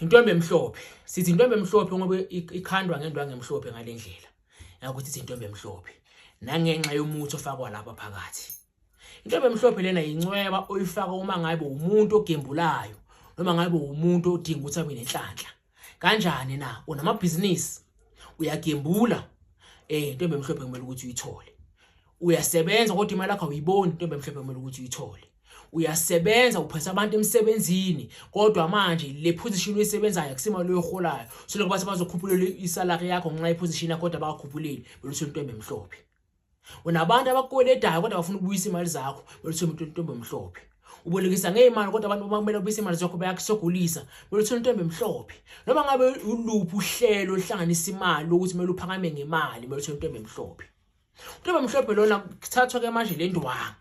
Intwembe emhlophe. Sithi intwembe emhlophe ngoba ikhandwa ngendwangu emhlophe ngalendlela. Yakuthi ithi intwembe emhlophe. Nangenxa yomuthi ofakwa lapha phakathi. Intwembe emhlophe lena yincweba oyifaka uma ngabe umuntu ogembulayo noma ngabe umuntu odinga ukuthi abe nenhlanhla. Kanjani na? Unamabhizinisi, uyagembula, intwembe emhlophe kumele ukuthi uyithole. Uyasebenza kodwa imali yakho awuyiboni, intwembe emhlophe kumele ukuthi uyithole. Uyasebenza uphethe abantu emsebenzini kodwa manje le position oyisebenzayo akusimali oyoholayo, so lokho bathi bazokhuphulela isalary yakho ngenxa yeposition yakho kodwa abakakhuphuleli, beluthola intwembe emhlophe. Unabantu abakweletayo kodwa bafuna ukubuyisa imali zakho, beluthola intwembe emhlophe. Ubolekisa ngeyimali kodwa abantu bakumele ubuyise imali zakho bayakusogulisa, beluthola intwembe emhlophe. Noma ngabe uluphi uhlelo oluhlanganisa imali ukuthi kumele uphakame ngemali, beluthola intwembe emhlophe. Intwembe emhlophe lona kuthathwa ke manje le ndwangu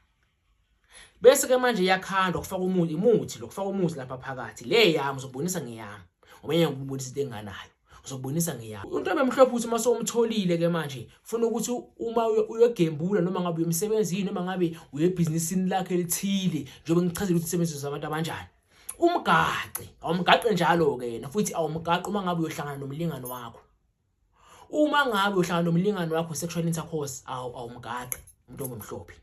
bese ke manje iyakhandwa kufaka umuthi, imuthi lokufaka umuthi lapha phakathi. Le yami uzobonisa ngeyami ngoba ngeke ngikubonise into enganayo, uzobonisa ngeyami. Into emhlophe ukuthi uma sowumtholile ke manje funa ukuthi uma uyogembula noma ngabe uyemsebenzini noma ngabe uyebhizinisini lakhe elithile, njengoba ngichazile ukuthi isebenzi zabantu abanjani, umgaqe awumgaqe njalo ke yena futhi awumgaqe uma ngabe uyohlangana nomlingani wakho. Uma ngabe uhlangana nomlingani wakho sexual intercourse, awumgaqi umuntu ongumhlophe.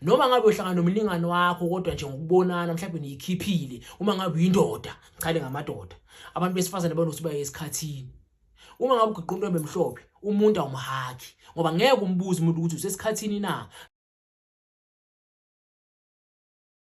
Noma ngabe uhlangana nomlingani wakho kodwa nje ngokubonana mhlawumbe niyikhiphile, uma ngabe uyindoda, ngichale ngamadoda, abantu besifazane banokuthi baye esikhathini. Uma ngabe ugiqa umuntu obemhlophe, umuntu awumhaki ngoba ngeke umbuze umuntu ukuthi usesikhathini na.